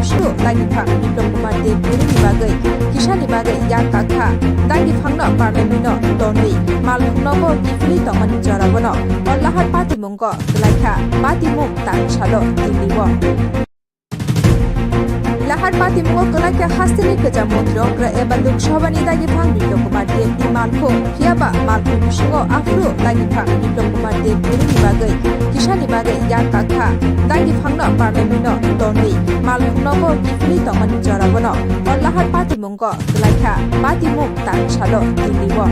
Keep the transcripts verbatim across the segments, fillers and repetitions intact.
Suru Lainipha Biplop Kumar Deb kwrwini bagwi kisani bagwi yak kakha. Dagiphangno parliament-o tonwi malkhungnogo kiphilwi tongmani jorao bono Orlahar patimungo kwlaikha. Patimung tang salo Delhi-o. Lahar patimungo kwlaikha hasteni kwcham montrok eba Lok Sabhani dagiphang Biplop Kumar Deb ni malkhung. Phiyaba malkhung bisingo aphuru dagiphang Biplop Kumar Deb kwrwini bagwi kisani bagwi yak kakha. Dagiphangno parliament-o tonwi malkhungnogo kiphilwi tongmani jorao bono Orlahar patimungo kwlaikha. Patimung tang salo Delhi-o.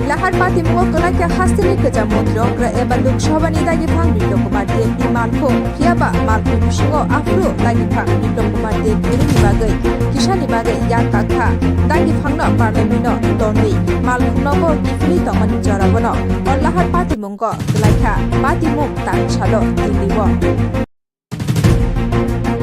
Lahar patimungo kwlaikha hasteni kwcham montrok eba Lok Sabhani dagiphang Biplop Kumar Deb ni malkhung. Phiyaba malkhung bisingo aphuru dagiphang Biplop Kumar Deb kwrwini bagwi kisani bagwi yak kakha. Dagiphangno parliament-o tonwi malkhungnogo kiphilwi tongmani jorao bono Orlahar patimungo kwlaikha. Patimung tang salo Delhi-o.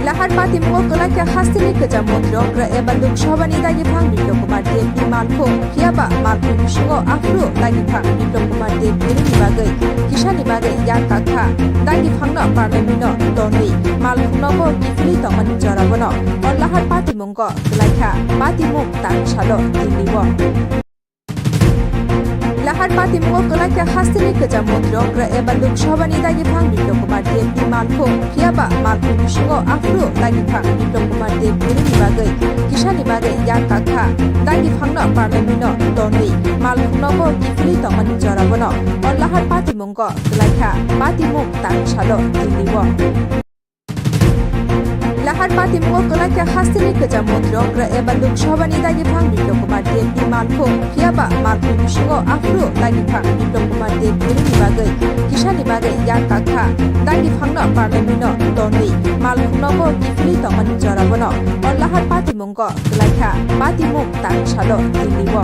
Lahar patimungo kwlaikha hasteni kwcham montrok eba Lok Sabhani dagiphang Biplop Kumar Deb ni malkhung. Phiyaba malkhung bisingo aphuru dagiphang Biplop Kumar Deb kwrwini bagwi kisani bagwi yak kakha. Dagiphangno parliament-o tonwi malkhungnogo kiphilwi tongmani jorao bono Orlahar patimungo kwlaikha. Patimung tang salo Delhi-o. Lahar patimungo kwlaikha hasteni kwcham montrok eba Lok Sabhani dagiphang Biplop Kumar Deb ni malkhung. Phiyaba malkhung bisingo aphuru dagiphang Biplop Kumar Deb kwrwini bagwi kisani bagwi yak kakha. Dagiphangno parliament-o tonwi malkhungnogo kiphilwi tongmani jorao bono Orlahar patimungo kwlaikha. Patimung tang salo Delhi-o. Lahar patimungo kwlaikha hasteni kwcham montrok eba Lok Sabhani dagiphang Biplop Kumar Deb ni malkhung. Phiyaba malkhung bisingo aphuru dagiphang Biplop Kumar Deb kwrwini bagwi kisani bagwi yak kakha. Dagiphangno parliament-o tonwi malkhungnogo kiphilwi tongmani jorao bono Orlahar patimungo kwlaikha. Patimung tang salo Delhi-o.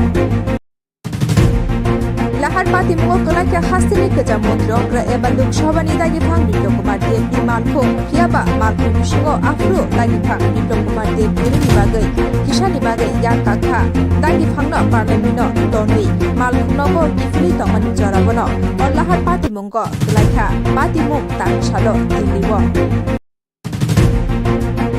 Lahar patimungo kwlaikha hasteni kwcham montrok eba Lok Sabhani dagiphang Biplop Kumar Deb ni malkhung. Phiyaba malkhung bisingo aphuru dagiphang Biplop Kumar Deb kwrwini bagwi kisani bagwi yak kakha. Dagiphangno parliament-o tonwi malkhungnogo kiphilwi tongmani jorao bono Orlahar patimungo kwlaikha. Patimung tang salo Delhi-o.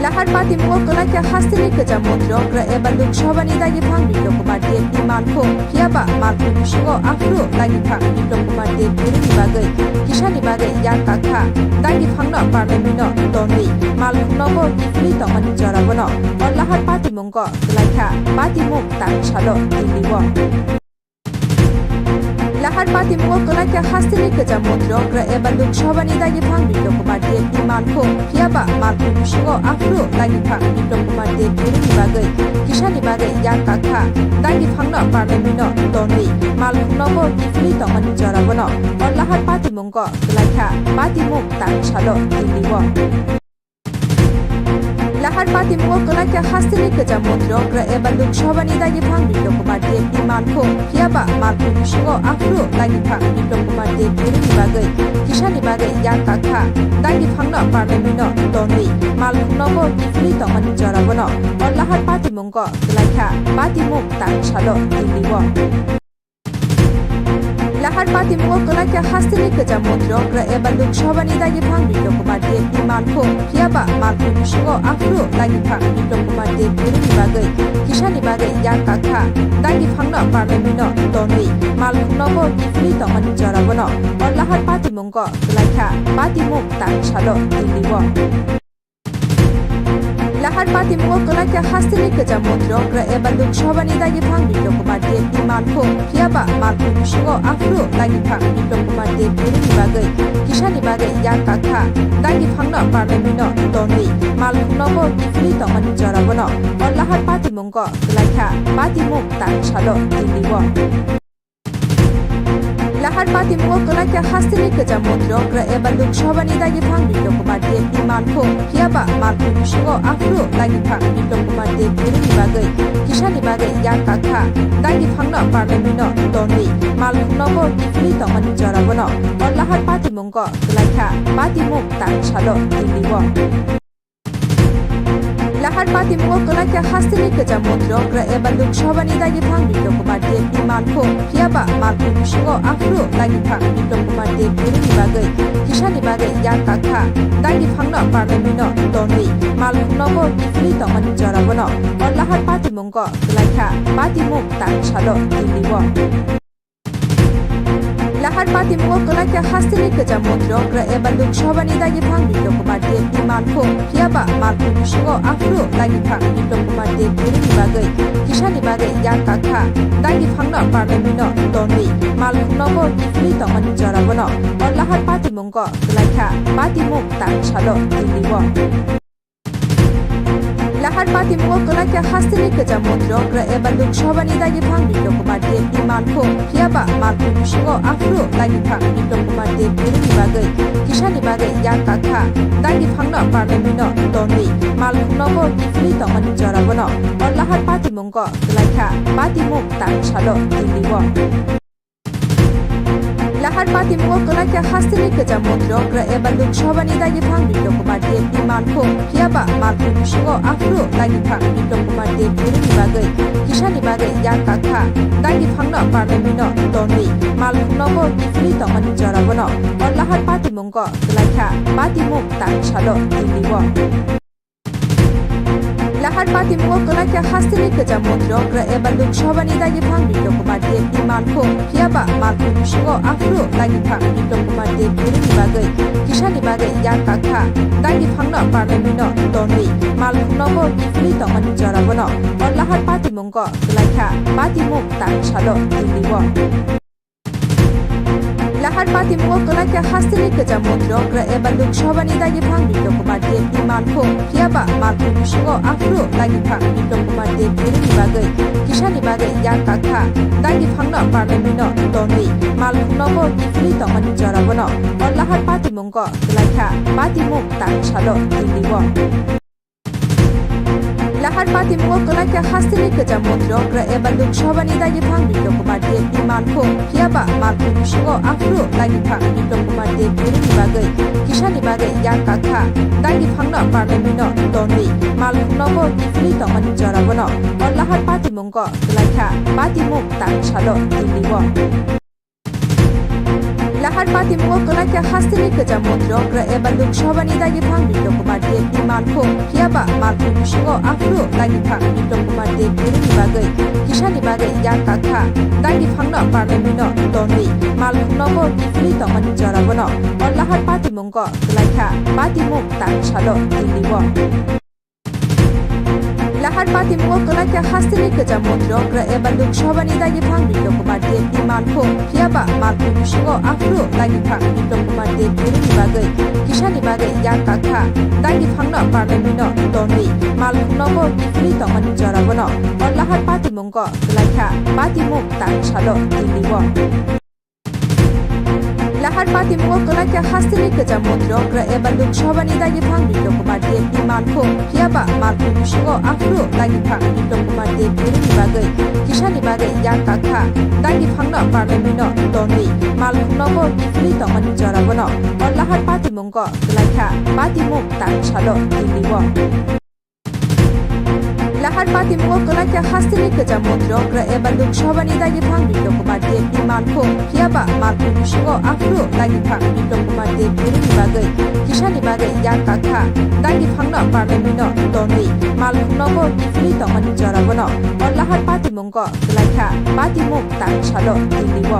Lahar patimungo kwlaikha hasteni kwcham montrok eba Lok Sabhani dagiphang Biplop Kumar Deb ni malkhung. Phiyaba malkhung bisingo aphuru dagiphang Biplop Kumar Deb kwrwini bagwi kisani bagwi yak kakha. Dagiphangno parliament-o tonwi malkhungnogo kiphilwi tongmani jorao bono Orlahar patimungo kwlaikha. Patimung tang salo Delhi-o. Lahar patimungo kwlaikha hasteni kwcham montrok eba Lok Sabhani dagiphang Biplop Kumar Deb ni malkhung. Phiyaba malkhung bisingo aphuru dagiphang Biplop Kumar Deb kwrwini bagwi kisani bagwi yak kakha. Dagiphangno parliament-o tonwi malkhungnogo kiphilwi tongmani jorao bono Orlahar patimungo kwlaikha. Patimung tang salo Delhi-o. Lahar patimungo kwlaikha hasteni kwcham montrok eba Lok Sabhani dagiphang Biplop Kumar Deb ni malkhung. Phiyaba malkhung bisingo aphuru dagiphang Biplop Kumar Deb kwrwini bagwi kisani bagwi yak kakha. Dagiphangno parliament-o tonwi malkhungnogo kiphilwi tongmani jorao bono Orlahar patimungo kwlaikha. Patimung tang salo Delhi-o. Lahar patimungo kwlaikha hasteni kwcham montrok eba Lok Sabhani dagiphang Biplop Kumar Deb ni malkhung. Phiyaba malkhung bisingo aphuru dagiphang Biplop Kumar Deb kwrwini bagwi kisani bagwi yak kakha. Dagiphangno parliament-o tonwi malkhungnogo kiphilwi tongmani jorao bono Orlahar patimungo kwlaikha. Patimung tang salo Delhi-o. Lahar patimungo kwlaikha hasteni kwcham montrok eba Lok Sabhani dagiphang Biplop Kumar Deb ni malkhung. Phiyaba malkhung bisingo aphuru dagiphang Biplop Kumar Deb kwrwini bagwi kisani bagwi yak kakha. Dagiphangno parliament-o tonwi malkhungnogo kiphilwi tongmani jorao bono Orlahar patimungo kwlaikha. Patimung tang salo Delhi-o. Lahar patimungo kwlaikha hasteni kwcham montrok eba Lok Sabhani dagiphang Biplop Kumar Deb ni malkhung. Phiyaba malkhung bisingo aphuru dagiphang Biplop Kumar Deb kwrwini bagwi kisani bagwi yak kakha. Dagiphangno parliament-o tonwi malkhungnogo kiphilwi tongmani jorao bono Orlahar patimungo kwlaikha. Patimung tang salo Delhi-o. Lahar patimungo kwlai khe hasteni kwcham montri okra eba Lok Sabhani Dagi Phang Biplab Kumar Debni malkhung, phiyaba malkhung bisingo aphuru Dagi Phang Biplab Kumar Deb kwrwini bagwi kisani bagwi yak kakha. Dagi Phangno Parliament-o tonwi malkhungnobo kiphilwi tongmani jorabono o Lahar patimungo kwlai kha. Patimung tang salo Delhi-o. Lahar patimungo kwlai khe hasteni kwcham montri okra eba Lok Sabhani Dagi Phang Biplab Kumar Debni malkhung, phiyaba malkhung bisingo aphuru Dagi Phang Biplab Kumar Deb kwrwini bagwi kisani bagwi yak kakha. Dagi Phangno Parliament-o tonwi malkhungnobo kiphilwi tongmani jorabono o Lahar patimungo kwlai kha. Patimung tang salo Delhi-o. Lahar patimungo kwlai khe hasteni kwcham montri okra eba Lok Sabhani Dagi Phang Biplab Kumar Debni malkhung, phiyaba malkhung bisingo aphuru Dagi Phang Biplab Kumar Deb kwrwini bagwi kisani bagwi yak kakha. Dagi Phangno Parliament-o tonwi malkhungnobo kiphilwi tongmani jorabono o Lahar patimungo kwlai kha. Patimung tang salo Delhi-o. Lahar patimungo kwlai khe hasteni kwcham montri okra eba Lok Sabhani Dagi Phang Biplab Kumar Debni malkhung, phiyaba malkhung bisingo aphuru Dagi Phang Biplab Kumar Deb kwrwini bagwi kisani bagwi yak kakha. Dagi Phangno Parliament-o tonwi malkhungnobo kiphilwi tongmani jorabono o Lahar patimungo kwlai kha. Patimung tang salo Delhi-o. Lahar patimungo kwlai khe hasteni kwcham montri okra eba Lok Sabhani Dagi Phang Biplab Kumar Debni malkhung, phiyaba malkhung bisingo aphuru Dagi Phang Biplab Kumar Deb kwrwini bagwi kisani bagwi yak kakha. Dagi Phangno Parliament-o tonwi malkhungnobo kiphilwi tongmani jorabono o Lahar patimungo kwlai kha. Patimung tang salo Delhi-o. Lahar patimungo kwlai khe hasteni kwcham montri okra eba Lok Sabhani Dagi Phang Biplab Kumar Debni malkhung, phiyaba malkhung bisingo aphuru Dagi Phang Biplab Kumar Deb kwrwini bagwi kisani bagwi yak kakha. Dagi Phangno Parliament-o tonwi malkhungnobo kiphilwi tongmani jorabono o Lahar patimungo kwlai kha. Patimung tang salo Delhi-o. Lahar patimungo kwlai khe hasteni kwcham montri okra eba Lok Sabhani Dagi Phang Biplab Kumar Debni malkhung, phiyaba malkhung bisingo aphuru Dagi Phang Biplab Kumar Deb kwrwini bagwi kisani bagwi yak kakha. Dagi Phangno Parliament-o tonwi malkhungnobo kiphilwi tongmani jorabono o Lahar patimungo kwlai kha. Patimung tang salo Delhi-o. Lahar patimungo kwlai khe hasteni kwcham montri okra eba Lok Sabhani Dagi Phang Biplab Kumar Debni malkhung, phiyaba malkhung bisingo aphuru Dagi Phang Biplab Kumar Deb kwrwini bagwi kisani bagwi yak kakha. Dagi Phangno Parliament-o tonwi malkhungnobo kiphilwi tongmani jorabono o Lahar patimungo kwlai kha. Patimung tang salo Delhi-o. Lahar patimungo kwlai khe hasteni kwcham montri okra eba Lok Sabhani Dagi Phang Biplab Kumar Debni malkhung, phiyaba malkhung bisingo aphuru Dagi Phang Biplab Kumar Deb kwrwini bagwi kisani bagwi yak kakha. Dagi Phangno Parliament-o tonwi malkhungnobo kiphilwi tongmani jorabono o Lahar patimungo kwlai kha. Patimung tang salo Delhi-o. Lahar patimungo kwlai khe hasteni kwcham montri okra eba Lok Sabhani Dagi Phang Biplab Kumar Debni malkhung, phiyaba malkhung bisingo aphuru Dagi Phang Biplab Kumar Deb kwrwini bagwi kisani bagwi yak kakha. Dagi Phangno Parliament-o tonwi malkhungnobo kiphilwi tongmani jorabono o Lahar patimungo kwlai kha. Patimung tang salo Delhi-o. Lahar patimungo kwlai khe hasteni kwcham montri okra eba Lok Sabhani Dagi Phang Biplab Kumar Debni malkhung, phiyaba malkhung bisingo aphuru Dagi Phang Biplab Kumar Deb kwrwini bagwi kisani bagwi yak kakha. Dagi Phangno Parliament-o tonwi malkhungnobo kiphilwi tongmani jorabono o Lahar patimungo kwlai kha. Patimung tang salo Delhi-o.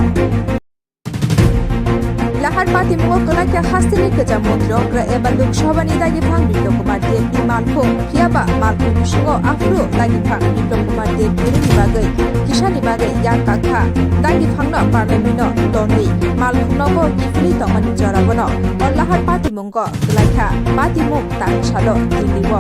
Lahar patimungo kwlai khe hasteni kwcham montri okra eba Lok Sabhani Dagi Phang Biplab Kumar Debni malkhung, phiyaba malkhung bisingo aphuru Dagi Phang Biplab Kumar Deb kwrwini bagwi kisani bagwi yak kakha. Dagi Phangno Parliament-o tonwi malkhungnobo kiphilwi tongmani jorabono o Lahar patimungo kwlai kha. Patimung tang salo Delhi-o.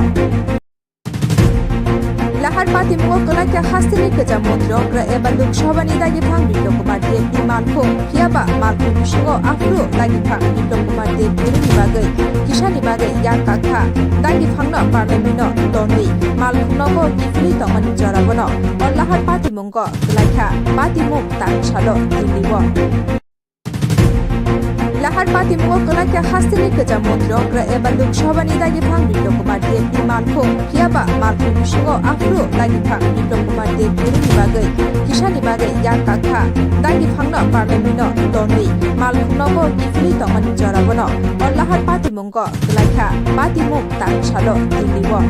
Lahar patimungo kwlai khe hasteni kwcham montri okra eba Lok Sabhani Dagi Phang Biplab Kumar Debni malkhung, phiyaba malkhung bisingo aphuru Dagi Phang Biplab Kumar Deb kwrwini bagwi kisani bagwi yak kakha. Dagi Phangno Parliament-o tonwi malkhungnobo kiphilwi tongmani jorabono o Lahar patimungo kwlai kha. Patimung tang salo Delhi-o. Lahar patimungo kwlai khe hasteni kwcham montri okra eba Lok Sabhani dagi phang Biplab Kumar Debni malkhung, phiyaba malkhung bisingo aphuru dagi phang Biplab Kumar Deb kwrwngni bagwi kisani bagwi yak kakha. Dagi phangno parliament-o tonwi malkhungnobo kiphilwi tongmani jorabono o lahar patimungo kwlai kha. Patimung tang salo Delhi-o.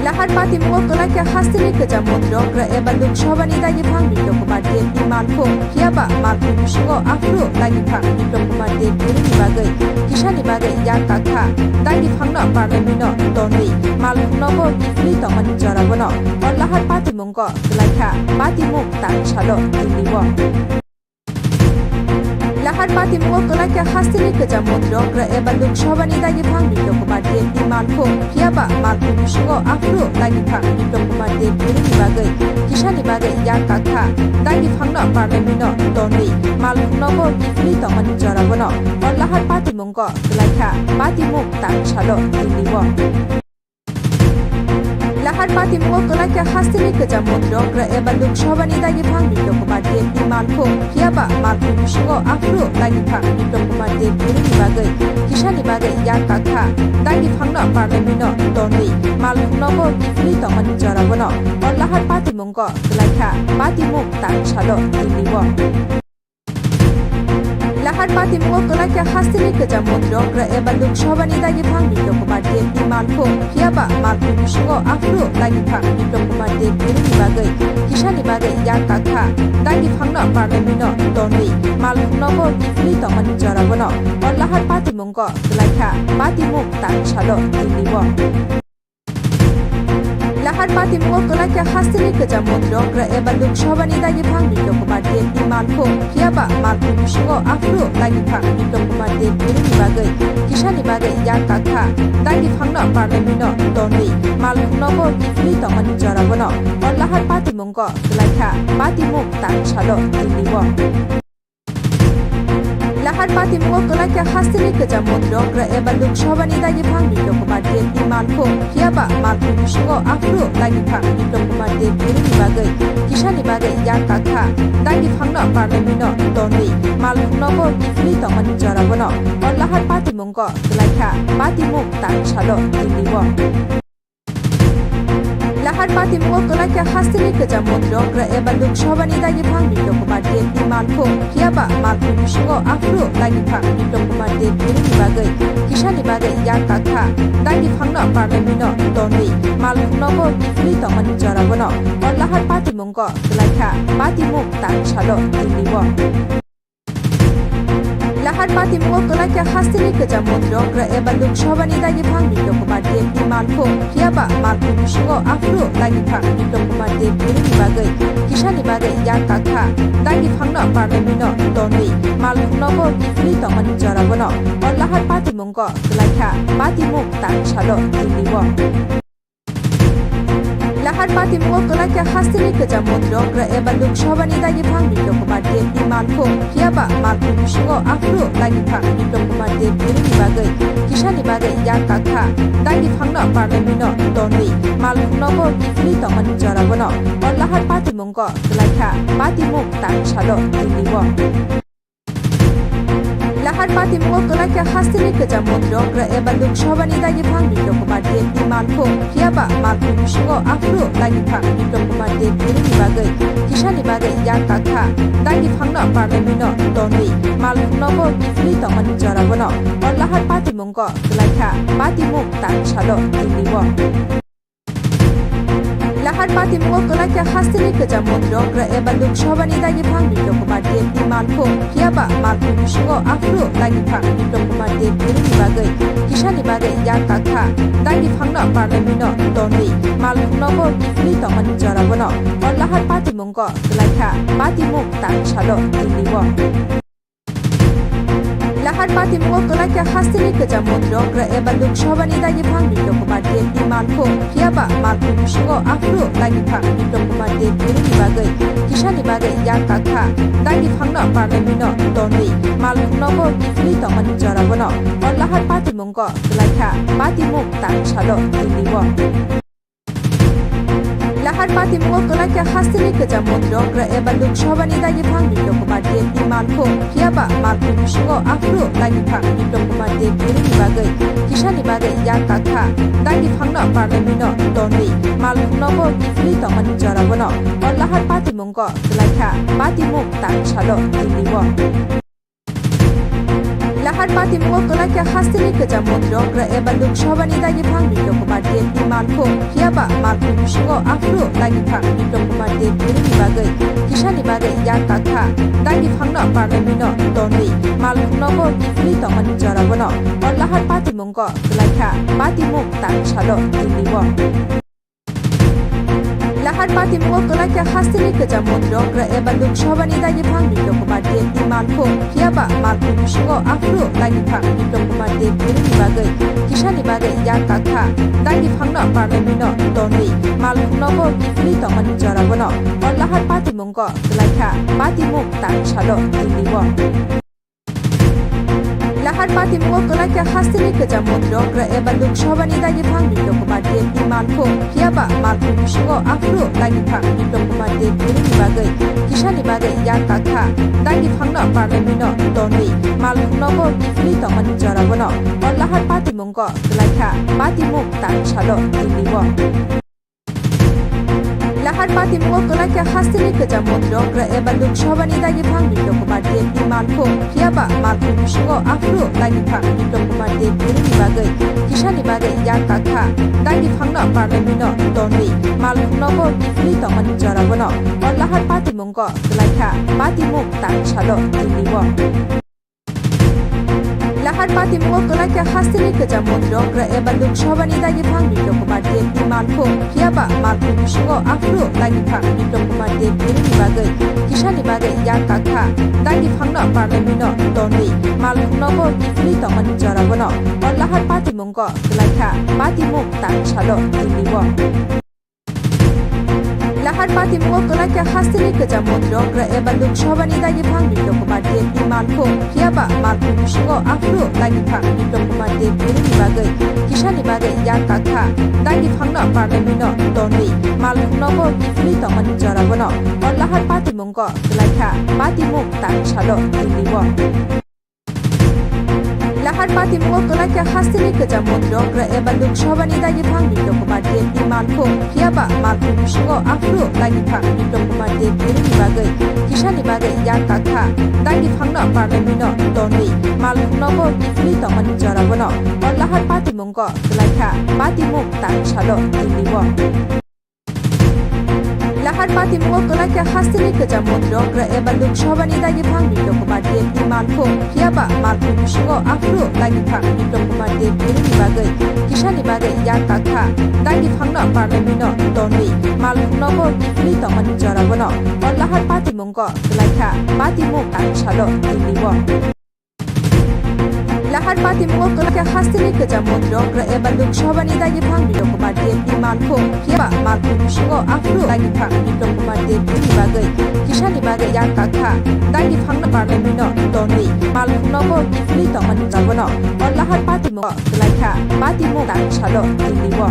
Lahar patimungo kwlai khe hasteni kwcham montri okra eba Lok Sabhani dagi phang Biplab Kumar Debni malkhung, phiyaba malkhung bisingo aphuru dagi phang Biplab Kumar Deb kwrwngni bagwi kisani bagwi yak kakha. Dagi phangno parliament-o tonwi malkhungnobo kiphilwi tongmani jorabono o lahar patimungo kwlai kha. Patimung tang salo Delhi-o. Lahar patimungo kwlai khe hasteni kwcham montri okra eba Lok Sabhani dagi phang Biplab Kumar Debni malkhung, phiyaba malkhung bisingo aphuru dagi phang Biplab Kumar Deb kwrwngni bagwi kisani bagwi yak kakha. Dagi phangno parliament-o tonwi malkhungnobo kiphilwi tongmani jorabono o lahar patimungo kwlai kha. Patimung tang salo Delhi-o. Lahar patimungo kwlai khe hasteni kwcham montri okra eba Lok Sabhani dagi phang Biplab Kumar Debni malkhung, phiyaba malkhung bisingo aphuru dagi phang Biplab Kumar Deb kwrwngni bagwi kisani bagwi yak kakha. Dagi phangno parliament-o tonwi malkhungnobo kiphilwi tongmani jorabono o lahar patimungo kwlai kha. Patimung tang salo Delhi-o. Lahar patimungo kwlai khe hasteni kwcham montri okra eba Lok Sabhani dagi phang Biplab Kumar Debni malkhung, phiyaba malkhung bisingo aphuru dagi phang Biplab Kumar Deb kwrwngni bagwi kisani bagwi yak kakha. Dagi phangno parliament-o tonwi malkhungnobo kiphilwi tongmani jorabono o lahar patimungo kwlai kha. Patimung tang salo Delhi-o. Lahar patimungo kwlai khe hasteni kwcham montri okra eba Lok Sabhani dagi phang Biplab Kumar Debni malkhung, phiyaba malkhung bisingo aphuru dagi phang Biplab Kumar Deb kwrwngni bagwi kisani bagwi yak kakha. Dagi phangno parliament-o tonwi malkhungnobo kiphilwi tongmani jorabono o lahar patimungo kwlai kha. Patimung tang salo Delhi-o. Lahar patimungo kwlai khe hasteni kwcham montri okra eba Lok Sabhani dagi phang Biplab Kumar Debni malkhung, phiyaba malkhung bisingo aphuru dagi phang Biplab Kumar Deb kwrwngni bagwi kisani bagwi yak kakha. Dagi phangno parliament-o tonwi malkhungnobo kiphilwi tongmani jorabono o lahar patimungo kwlai kha. Patimung tang salo Delhi-o. Lahar patimungo kwlai khe hasteni kwcham montri okra eba Lok Sabhani dagi phang Biplab Kumar Debni malkhung, phiyaba malkhung bisingo aphuru dagi phang Biplab Kumar Deb kwrwngni bagwi kisani bagwi yak kakha. Dagi phangno parliament-o tonwi malkhungnobo kiphilwi tongmani jorabono o lahar patimungo kwlai kha. Patimung tang salo Delhi-o. Lahar patimungo kwlai khe hasteni kwcham montri okra eba Lok Sabhani dagi phang Biplab Kumar Debni malkhung, phiyaba malkhung bisingo aphuru dagi phang Biplab Kumar Deb kwrwngni bagwi kisani bagwi yak kakha. Dagi phangno parliament-o tonwi malkhungnobo kiphilwi tongmani jorabono o lahar patimungo kwlai kha. Patimung tang salo Delhi-o. Lahar patimungo kwlai khe hasteni kwcham montri okra eba Lok Sabhani dagi phang Biplab Kumar Debni malkhung, phiyaba malkhung bisingo aphuru dagi phang Biplab Kumar Deb kwrwngni bagwi kisani bagwi yak kakha. Dagi phangno parliament-o tonwi malkhungnobo kiphilwi tongmani jorabono o lahar patimungo kwlai kha. Patimung tang salo Delhi-o. Lahar patimungo kwlai khe hasteni kwcham montri okra eba Lok Sabhani dagi phang Biplab Kumar Debni malkhung, phiyaba malkhung bisingo aphuru dagi phang Biplab Kumar Deb kwrwngni bagwi kisani bagwi yak kakha. Dagi phangno parliament-o tonwi malkhungnobo kiphilwi tongmani jorabono o lahar patimungo kwlai kha. Patimung tang salo Delhi-o. Lahar patimungo kwlai khe hasteni kwcham montri okra eba Lok Sabhani dagi phang Biplab Kumar Debni malkhung, phiyaba malkhung bisingo aphuru dagi phang Biplab Kumar Deb kwrwngni bagwi kisani bagwi yak kakha. Dagi phangno parliament-o tonwi malkhungnobo kiphilwi tongmani jorabono o lahar patimungo kwlai kha. Patimung tang salo Delhi-o. Lahar patimungo kwlai khe hasteni kwcham montri okra eba Lok Sabhani dagi phang Biplab Kumar Debni malkhung, phiyaba malkhung bisingo aphuru dagi phang Biplab Kumar Deb kwrwngni bagwi kisani bagwi yak kakha. Dagi phangno parliament-o tonwi malkhungnobo kiphilwi tongmani jorabono o lahar patimungo kwlai kha. Patimung tang salo Delhi-o. Lahar patimungo kwlai khe hasteni kwcham montrok eba Lok Sabhani dagi phang Biplab Kumar Deb ni malkhung, phiya ba malkhung bisingo aphuru dagi phang Biplab Kumar Deb kwrwini bagwi kisani bagwi yak kakha. Dagi phangno parliament no tonwi malkhung nogo kiphilwi tongmani jora bono o Lahar patimungo kwlai kha. Patimung tang salo Delhi o. Lahar patimungo kwlai khe hasteni kwcham montrok eba Lok Sabhani dagi phang Biplab Kumar Deb ni malkhung, phiya ba malkhung bisingo aphuru dagi phang Biplab Kumar Deb kwrwini bagwi kisani bagwi yak kakha. Dagi phangno parliament no tonwi malkhung nogo kiphilwi tongmani jora bono o Lahar patimungo kwlai kha. Patimung tang salo Delhi o. Lahar patimungo kwlai khe hasteni kwcham montrok eba Lok Sabhani dagi phang Biplab Kumar Deb ni malkhung, phiya ba malkhung bisingo aphuru dagi phang Biplab Kumar Deb kwrwini bagwi kisani bagwi yak kakha. Dagi phangno parliament no tonwi malkhung nogo kiphilwi tongmani jora bono o Lahar patimungo kwlai kha. Patimung tang salo Delhi o. Lahar patimungo kwlai khe hasteni kwcham montrok eba Lok Sabhani dagi phang Biplab Kumar Deb ni malkhung, phiya ba malkhung bisingo aphuru dagi phang Biplab Kumar Deb kwrwini bagwi kisani bagwi yak kakha. Dagi phangno parliament no tonwi malkhung nogo kiphilwi tongmani jora bono o Lahar patimungo kwlai kha. Patimung tang salo Delhi o. Lahar patimungo kwlai khe hasteni kwcham montrok eba Lok Sabhani dagi phang Biplab Kumar Deb ni malkhung, phiya ba malkhung bisingo aphuru dagi phang Biplab Kumar Deb kwrwini bagwi kisani bagwi yak kakha. Dagi phangno parliament no tonwi malkhung nogo kiphilwi tongmani jora bono o Lahar patimungo kwlai kha. Patimung tang salo Delhi o. Lahar patimungo kwlai khe hasteni kwcham montrok eba Lok Sabhani dagi phang Biplab Kumar Deb ni malkhung, phiya ba malkhung bisingo aphuru dagi phang Biplab Kumar Deb kwrwini bagwi kisani bagwi yak kakha. Dagi phangno parliament no tonwi malkhung nogo kiphilwi tongmani jora bono o Lahar patimungo kwlai kha. Patimung tang salo Delhi o. Lahar patimungo kwlai khe hasteni kwcham montrok eba Lok Sabhani dagi phang Biplab Kumar Deb ni malkhung, phiya ba malkhung bisingo aphuru dagi phang Biplab Kumar Deb kwrwini bagwi kisani bagwi yak kakha. Dagi phangno parliament no tonwi malkhung nogo kiphilwi tongmani jora bono o Lahar patimungo kwlai kha. Patimung tang salo Delhi o. Lahar patimungo kwlai khe hasteni kwcham montrok eba Lok Sabhani dagi phang Biplab Kumar Deb ni malkhung, phiya ba malkhung bisingo aphuru dagi phang Biplab Kumar Deb kwrwini bagwi kisani bagwi yak kakha. Dagi phangno parliament no tonwi malkhung nogo kiphilwi tongmani jora bono o Lahar patimungo kwlai kha. Patimung tang salo Delhi o. Lahar patimungo kwlai khe hasteni kwcham montrok eba Lok Sabhani dagi phang Biplab Kumar Deb ni malkhung, phiya ba malkhung bisingo aphuru dagi phang Biplab Kumar Deb kwrwini bagwi kisani bagwi yak kakha. Dagi phangno parliament no tonwi malkhung nogo kiphilwi tongmani jora bono o Lahar patimungo kwlai kha. Patimung tang salo Delhi o. Lahar patimungo kwlai khe hasteni kwcham montrok eba Lok Sabhani dagi phang Biplab Kumar Deb ni malkhung, phiya ba malkhung bisingo aphuru dagi phang Biplab Kumar Deb ni bagwi kisani bagwi yak kakha. Dagi phangno parliament no tonwi malkhung nogo kiphilwi tongmani jora bono o Lahar patimungo kwlai kha. Patimung tang salo Delhi o.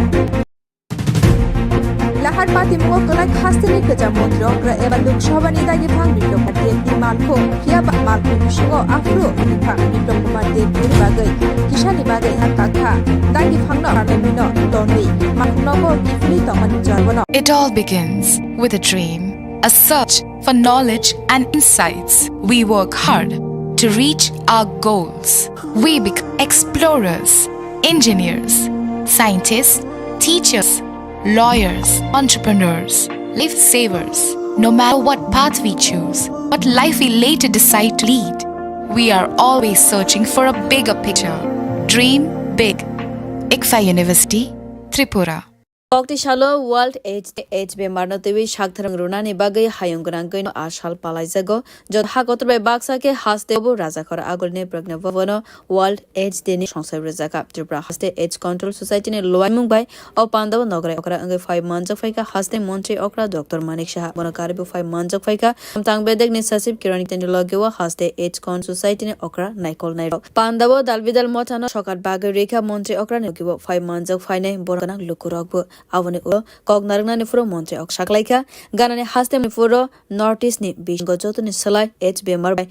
Lahar patimungo kwlai hasteni kwcham montrok eba Lok Sabhani dagi phang Biplab Kumar Deb ni malkhung, phiya ba malkhung bisingo aphuru dagi phang Biplab Kumar Deb kwrwini bagwi kisani bagwi yak kakha. Dagi phangno parliament no tonwi malkhung nogo kiphilwi tongmani jora bono. It all begins with a dream, a search for knowledge and insights. We work hard to reach our goals. We become explorers, engineers, scientists, teachers, lawyers, entrepreneurs, life savers. No matter what path we choose, what life we later decide to lead, we are always searching for a bigger picture. Dream big. ICFAI University, Tripura. Kokti salo World AIDS Day, AIDS bemarno twiwi saktharang rwnani bagwi hayung gwnangwino a sal palaijago. Jot ha kotor bai baksa khe haste bo Rajakhor Agulini Pragna Bhavan-o World AIDS Day ni songsai rwjakha. Tripura Haste AIDS Control Society ni luaimung bai o pandao nograi okra wngwi phai manjak phaikha haste montri okra Doctor Manik Saha. Bono karwi bo phai manjak phaikha Samtang Bedek ni sachib Kiran Gita ni loge o haste AIDS Control Society ni okra naikol nairok. Pandao dalbidal mothano sokat bagwi rikha montri okra ni loge o phai manjak phainai borok gwnang lukurok bo. Aboni ulo kok narwknani phuru montri ok saklaikha, ganani haste Manipur o North East ni bisingo jotoni slai H B M R bai